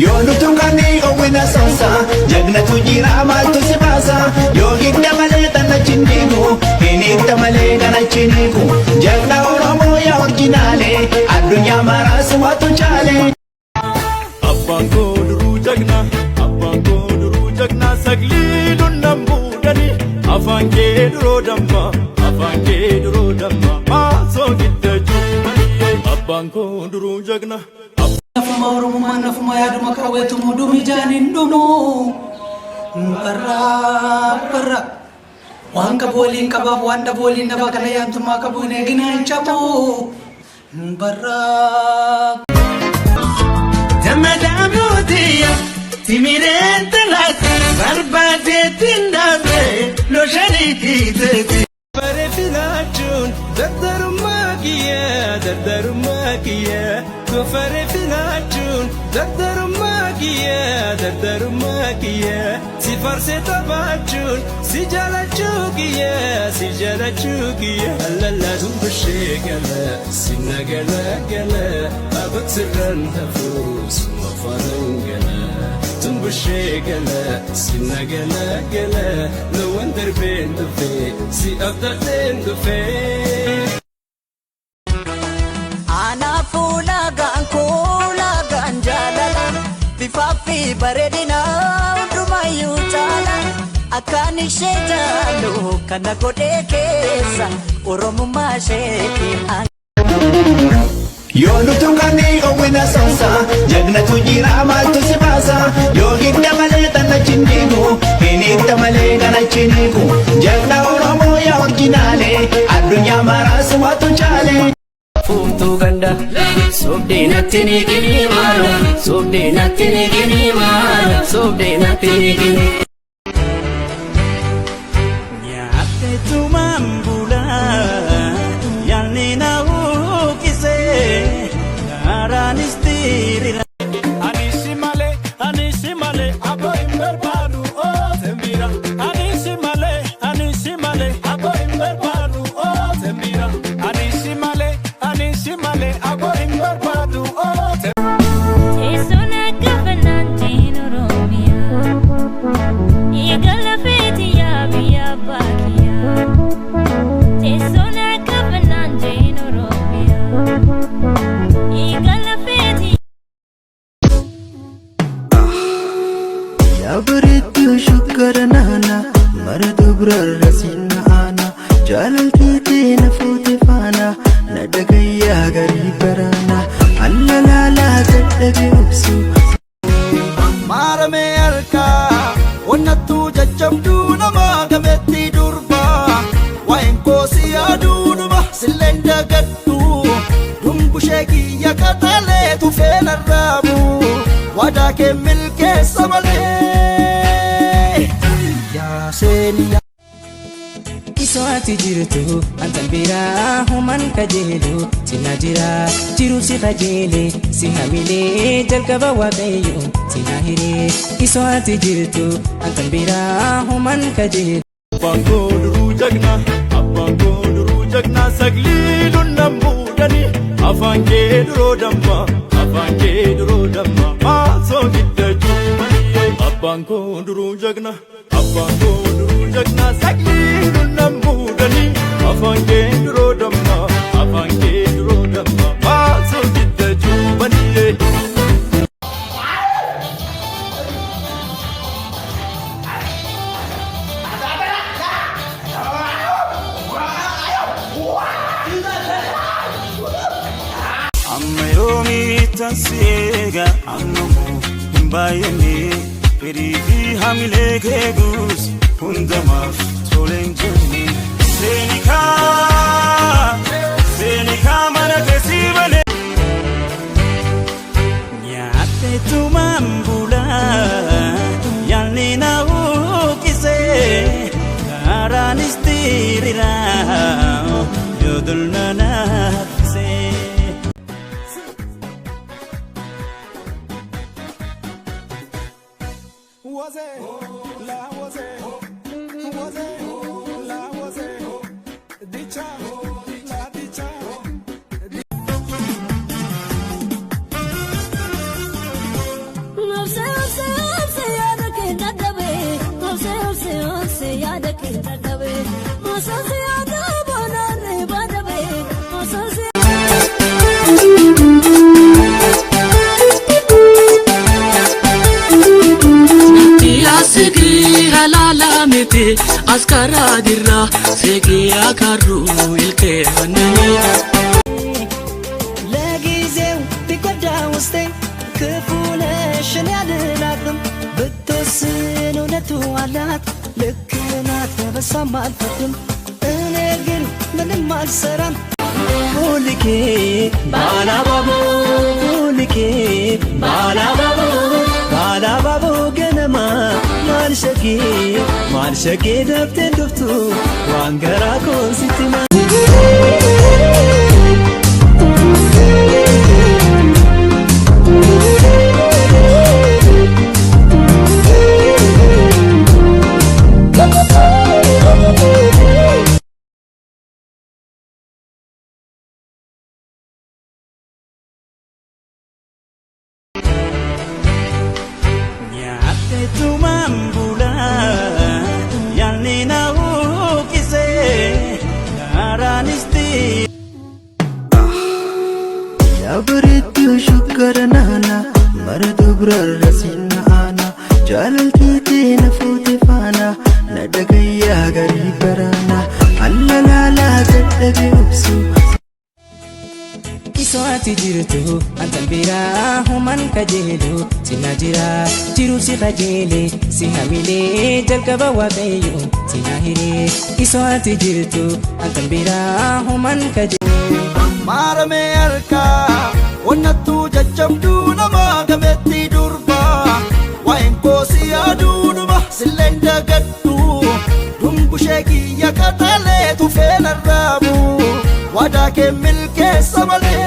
Yoo nutu kanii owwina soosa, jagnatu jira maaltu si baasa? Yoo hidda malee xannachi hin diigu, hin hidda malee kanachi hin hiiku. Jagna Oromoo yaa orjinaalee, addunyaa maraa sumatu caale. Abbaan koo duruu jagna, abbaan koo duruu jagna, sagliiluun nan muudani. Afaan kee duroo damma, afaan kee duroo damma, maasoo gidda cuubbaniye. Abbaan koo duruu jagna. Nafuma Oromummaan nafuma yaaduma qawweetumu dhumi jaan hin dhumu. Barraa barra. Waan qabu waliin qabaaf waan dhabu waliin dhabaa kana yaantummaa qabu hin eegina hin cabu. Barraa. Damadamuutiya timireen talaati barbaadeetiin dhaabe loshaniitiiteeti. Bare filachuun dardarummaa kiyya, dardarummaa kiyya, Gofare filachuun dardarummaa kiyya, dardarummaa kiyya, Si farsee taphachuun si jaalachuu kiyya, si jaalachuu kiyya. Allallaa dumbishee gala sinna gala gala, abak sirraan hafuu suma faanan gala. Tumbishee gala sinna gala gala, loowwan darbeen dhufee si abdadheen dhufee. Anaafuu laagaan koo laagaan jaalala bifaa fi bareedina hundumayyuu caala akkaan ishee jaallu kana godhee keessa oromummaa isheeti. Yoo nutu kanii owwina soosa, jagnatu jira maaltu si baasa? Yoo hidda malee xannachi hin diigu, hin hidda malee kanachi hin hiiku. Jagna Oromoo yaa orjinaalee, addunyaa maraa sumatu caale. Fuuftuu ganda sobdee natti ni gini maalo, sobdee natti ni gini maalo, sobdee natti ni gini. Nyaatteetumaan bulaa yaalni na huuqisee karaanis diriira. Ani si malee, ani si malee, aboo hin barbaadu oo sembira. Ani si malee, ani si malee, aboo hin barbaadu oo sembira. Ani si malee, ani si malee, aboo hin barbaadu oo. Teessoon akka fanaantiin Oromiyaa. Eegala feetiyyaa biyya abbaa kiyyaa. Teessoon akka fanaantiin Oromiyaa. Eegala feetiyyaa. Yaa bareedduu shukkara naana mara dubrarra sinna aana jaalaltii na fuute faana na dhagayyaa garii baraana allalaalaa dadhabe obsu. Maaramee harkaa onnattuu jajjabduu nama gameettii durbaa waa'een koo si yaaduudhuma silleen dagadhu dumbushee kiyya qaxalee tufee narraabu waadaa kee milkeessa malee yaa seeni. Isoo ati jirtu antan biraa human kajeelu sina jira jiru si kajeele si hamilee jalqaba waaqayyo sina hiree isoo ati jirtu antan biraa human kajeelu. Abbaan koo duruu jagna, abbaan koo duruu jagna, sagliiluun nan muudani. Afaan kee duroo damma, afaan kee duroo damma, maasoo gidda cuubbaniye. Abbaan koo duruu jagna, abbaan koo duruu jagna, sagliiluun nan muudani. Afaan kee duroo damma, afaan kee duroo damma, maasoo gidda cuubbaniye. Amma yoomiittan si eega ammamoo hin baay'anne fedhii fi hamilee kee guus hundamaaf toleen jenne. Seenikaa seenikaa mana keessi malee. Nyaatteetumaan bulaa yaalni na huuqisee karaanis diriira yoo dulna na haffisee. Yaada kee dadhabe Osoo yaada boonarree baadabe osoo. Sigi halala miti askara dirra sigi akaru ilke annani. ለጊዜው ቢጎዳ ውስጤ ክፉ ነሽ እኔ አልላትም። ብትወስን እውነቱ አላት፣ ልክ ናት፣ በሷም አልፈርድም። እኔ ግን ምንም አልሰራም። Fuulikee baala baaboo, fuulikee baala baaboo, baala baaboo ganamaa maal shagee maal shagee dafteen dhuftu waan garaa koo sitti maa. Nyaatteetumaan bulaa yaalni na huuqisee karaanis. Yaa bareedduu shukkara naana mara dubrarra sinna aana jaalaltii na fuute faana na dhagayyaa garii baraana allalaalaa dadhabe obsu. Isoo ati jirtu antan biraa human kajeelu sinna jira jiruuf si kajeele si hamilee jalqaba waaqayyo sinna hiree isoo ati jirtu antan biraa human kajeelu. Maaramee harkaa wannattuu jajjabduu nama gameetti durbaa waa'een koo si yaaduudhuma silleen dagadhu dumbushee kiyya qaxalee tufee narraabu waadaa kee milkeessa malee.